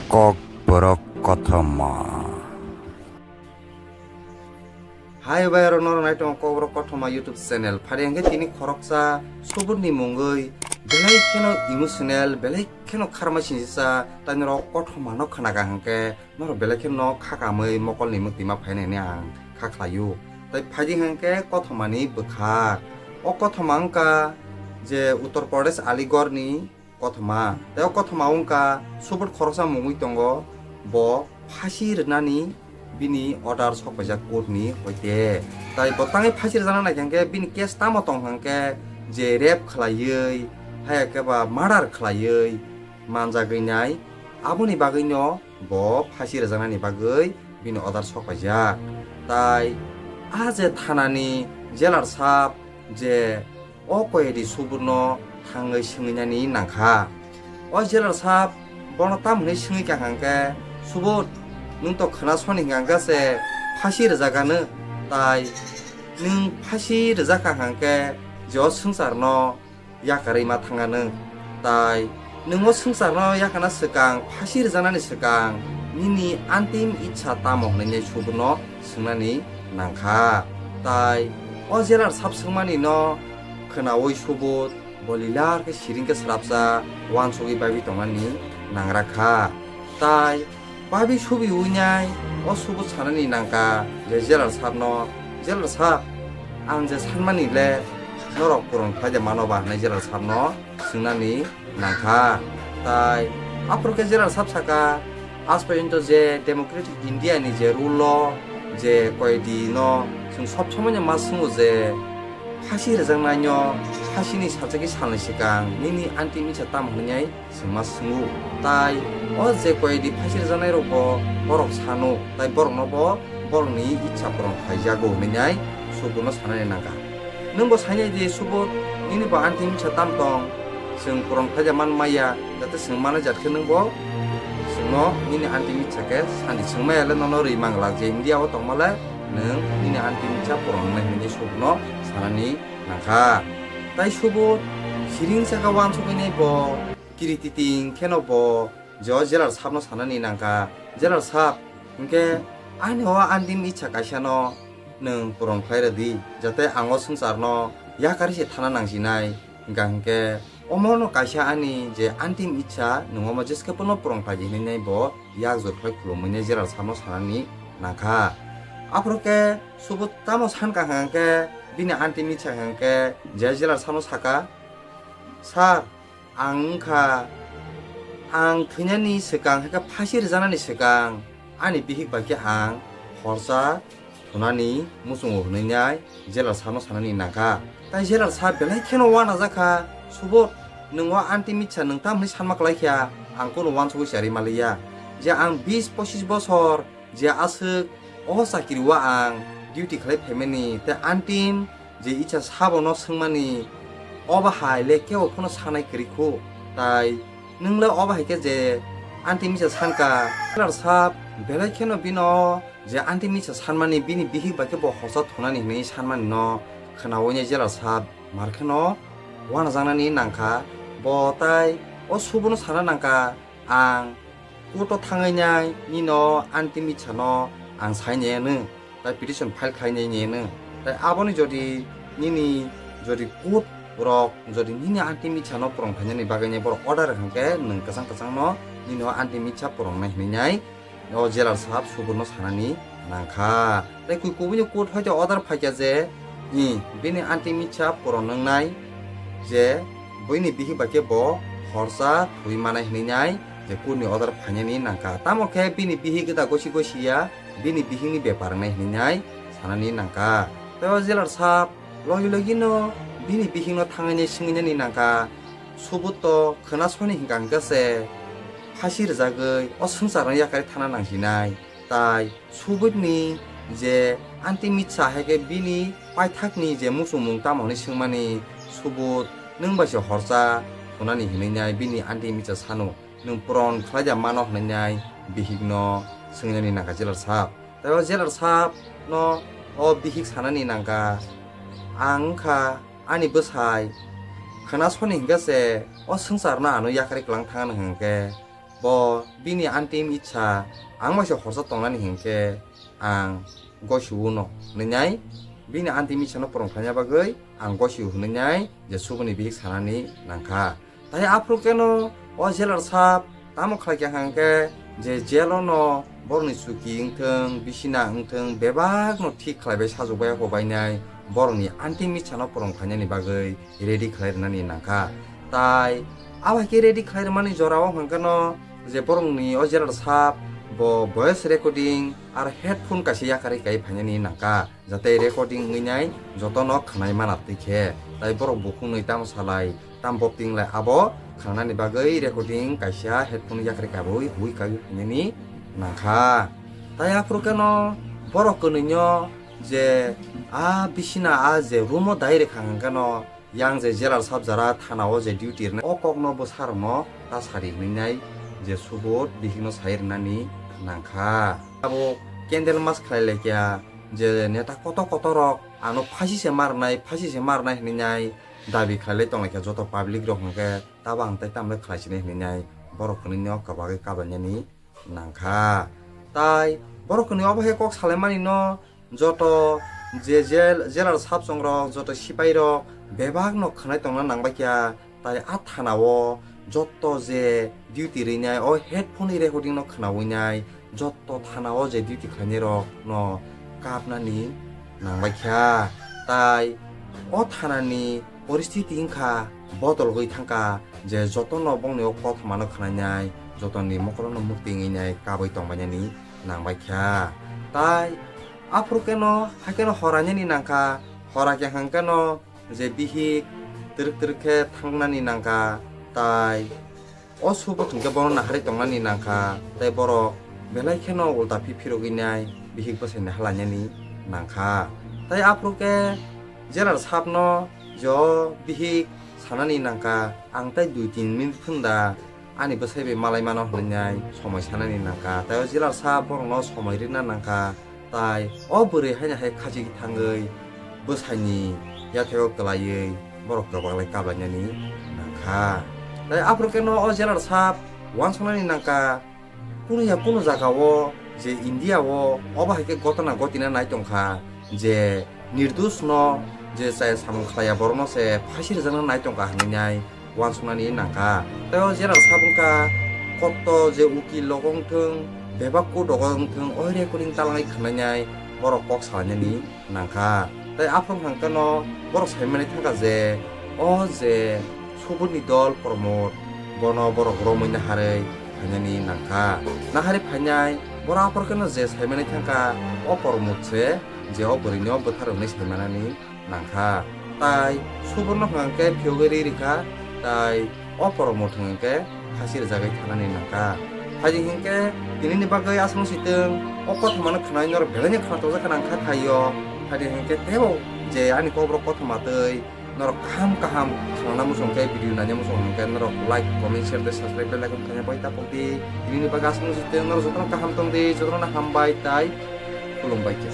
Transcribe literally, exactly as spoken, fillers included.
Kokborok kothoma. Hai bai aro norok nai tongo Kokborok kothoma YouTube channel. Phari hwnkhe tini khoroksa subutni mungwi belai kheno emotional, belai kheno kharma sinjisa, tai norok kothoma no khwnaga hwnkhe norok belai kheno khakamwi mokolni mwtwi ma phainai hwnwi ang kha khlaio. Tai phaidi hwnkhe kothomani bwkha. O kothoma wngkha je Uttar Pradesh Aligarhni kothoma. Tei o kothoma wngkha subut khoroksa mungwi tongo, bo phasi rwnani bini order sok paijak court ni hoite. Tai bo tangwi phasi rwjakna naikha hwnkhe bini case tamo tong hwnkhe je rape khwlaiwi, haya khe ba murder khwlaiwi manjagwi nai, aboni bagwino bo phasi rwjaknani bagwi bini order sok paijak. Tai a je thanani jailer sap je o koyadi subutno thangwi swngwi nani nangkha. O jailer sap bono tam hwnwi swngwi kha hwnkhe, "Subut, nwng to khwna soni hwnkha hwnkhe se phasi rwjakgano, tai nwng phasi rwjak kha hwnkhe je o swngcharno yakarwi ma thangano, tai nwng o swngcharno yakarna swkang, phasi rwjaknani swkang nini antim ichha tamo?" hwnwi subutno swngnani nangkha. Tai o jailer sap swngmani no khwnawi subut bo lilar khe siring khe swrapsa uansugwi baibi tongnani nangra kha. Tai baibi subi winai o subut sanani nangkha je jailer sapno, "Jailer sap, ang je sanmani le norok puron khlai de mano ba?" hwnwi jailer sapno swngnani nangkha. Tai aphuru khe jailer sap saka, "Aaj porjonto je democratic India ni je rule o je koyadi no chwng sob somoi no ma swngo je phasi rwjaknai no phasi ni sajagwi salni swkang nini antim ichha tamo hwnwi swngma swngo. Tai o je koyadi phasi rwjaknai rok bo borok sano, tai borok no bo borokni ichha puron khaijago hwnwi subut no sanani nangkha. Nwng bo sainai di subut, nini bo antim ichha tam tong, chwng puron khaija man maya, jate chwng mano jat khe nwng bo chwngno nini antim ichha khe sandi, chwng maya le nono rwi manglak je India o tongma le nwng nini antim ichha puron wngnai hwnwi subut no sanani nangkha. Tai subut siring saka uansugwi nai bo kiri titing kheno bo je o jailer sapno sanani nangkha, "Jailer sap, hwnkhe ani o antim ichha kaisa no nwng puron khlai rwdi, jate ang o swngcharno yakarwi se thana nangsinai. Hwnkha hwnkhe omono kaisa ani je antim ichha, nwng omo jeske phano puron khlai di," hwnwi bo yak jor khlai khulumwi nai jailer sapno sanani nangkha. Aphuru khe subut tamo sankha hwnkhe, bini antim ichha hwnkhe je jailer sapno saka, "Sir, ang wngkha, ang thwinani swkang, hai khe phasi rwjaknani swkang ani bihik bai khe ang horsa thunani muchungo," hwnwi nai jailer sapno sanani nangkha. Tai jailer sap belai kheno uanajak kha, "Subut, nwng o antim ichha nwng tam hwnwi sanma klai kha, ang kunu uansugwi charwi maliya. Je ang bis pochis bosor je aswk o chakiri o ang duty khlai phaimani, tei antim je ichha sabo no swngmani, obo hai le kebo phano sanai kwrwi khu. Tai nwng le obo hai khe je antim ichha sankha." Jailer sap belai kheno bino je antim ichha sanmani bini bihik bai khe bo horsa thunani hwnwi sanmani no khwnawi nai jailer sap mar kheno uanajaknani nangkha. Bo tai o subut no sana nangkha, "Ang court o thangwi nai nini o antim ichha no ang sainai ano, tai petition file khlainai ano. Tai aboni jodi nini jodi court rok jodi nini antim ichha no puron khlainani bagwi nai borok order rwkha hwnkhe nwng kwchang kwchang no nini o antim ichha puron nai," hwnwi nai o jailer sap subut no sanani nangkha. Tai kui kubui ni court hoite order phaikha je, i, bini antim ichha puron wngnai, je buini bihik bai khe bo horsa thwi manai hwnwi nai je court ni order phainani nangkha. Tamo khe bini bihik da gosi gosi ya, bini bihik ni bepar wngnai hwnwi nai sanani nangkha. Tai o jailer sap logi logi no bini bihik no thangwi nai swngwi nani nangkha, "Subut to khwna soni hwnkha hwnkhe se phasi rwjagwi o swngcharno yakarwi thana nangsinai. Tai subutni je antim ichha hai khe bini paithakni je muchungmung tamo hwnwi swngmani, subut nwng bai se horsa thunani hwnwi nai bini antim ichha sano, nwng puron khlai da mano hwnwi nai bihikno swngnani nangkha jailer sap. Tai o jailer sap no o bihik sanani nangkha, ang wngkha ani bwsai, khwna soni hwnkhe se o swngcharno ano yakarwi kwlang thangna hwnkhe Bo bini antim ichha, ang bai se horsa tongnani hinkhe ang gosi uno hwnwi nai, bini antim ichhano purung khlaina bagwi ang gosi u hwnwi nai je suboni bihik sanani nangkha. Tai aphuru keno o jailer sap tamo khlai kha hwnkhe je jail-o no borokni chuki wngthung, bisina wngthung, bebakno thik khlaibai sajwk bai hobainai borokni antim ichhano purung khlainani bagwi ready khlai rwnani nangkha. Tai abo hai khe ready khlai rwmani jorao hwnkhe no je borokni o jailer sap bo voice recording aro headphone kaisa yakarwi kai phainani nangkha, jate recording wngwi nai jotono khwnai mana twi khe. Tai borok bukhuknwi tamo salai, tam bopting lai abo khanani bagwi recording kaisa headphone yakarwi kabui hui kaui phainani nangkha. Tai aphuru keno borok kwnwino je a bisina a je room-o dai rwkha hwnkhe no yang je jailer sap jara thana-o je duty rwnai o kokno bwsarokno ta sari hwnwi nai je subot bihikno sai rwnani nangkha. Abo candle march khlai laikha je neta kotor kotor rok ano phasi se ma rwnai, phasi se ma rwnai hwnwi nai dabi khlai lai tong laikha joto public rok hwnkhe tabo ang tai tamo khlai sinai hwnwi nai borok kwnwino kwbagwi kablainani nangkha. Tai borok kwnwi obo hai kok salaimani no joto je jail, jailer sap chongrok, joto sipai rok bebak no khwnai tongna nangbaikha. Tai a thana-o joto je duty rwnai o headphone ni recording no khwnaui nai joto thana-o je duty khlainai rok no kapnani nangbaikha. Tai o thanani poristiti wngkha bodolgwi thangkha je jotono bongni o kothomano khwnainai, jotoni mokolono mukti wngwi nai kabui tongbainani nangbaikha. Tai aphuru keno haikeno hora nini nangkha, hora khe hwnkhe no je bihik twrwk twrwk khe thangnani nangkha, tai o subot hwnkhe bono naharwi tongnani nangkha, tai borok belai kheno ulta phi phirogwi nai bihik bwsaini halainani nangkha. Tai aphuru khe jailer sapno je o bihik sanani nangkha, ang tai dui tin minute phunda ani bwsai bai malai mano hwnwi nai somoi sanani nangkha, tai o jailer sap borokno somoi rwna nangkha. Tai o bwrwi haino hai khachik thangwi bwsaini yathego kwlaiwi borok kwbaklai kablainani nangkha. Tai aphuru khe no o jailer sap uansuknani nangkha, kunu ya kunu jaga o je India o obo hai khe gotona gotina nai tongkha je nirdosh no je chaya samung khlaiya borokno se phasi rwjakna nai tongkha hwnwi nai uansuknani nangkha. Tai o jailer sap wngkha, koto je ukil rok wngthung, bebak court rok wngthung, o recording talangwi khwnainai borok kok salainani nangkha. Tai aphuru hwnkhe no borok saimani thangkha je o je suboni dol Pramod bono borok romwi naharwi phainani nangkha. Naharwi phainai borok aphuru khe no je saimani thangkha o Pramod se je o bwrwino bwthar hwnwi saimanani nangkha. Tai suborno hwnkhe phiyogwi ri rikha, tai o Pramod hwnkhe phasi rwjagwi thanani nangkha. Phaidi hinkhe tinini bagwi aswk sitwng o kothomano khwnai norok belai no khna tokjak kha nangkha khaio. Phaidi hinkhe teibo je ani kokborok kothoma twi norok kaham kaham khna muchung khe video naina muchung hwnkhe norok like, comment, share tei subscribe tei like khaina bai tapok di. Tinini bagwi aswk sitwng norok jotono kaham tong di, jotono hambai tai khulumbai khe.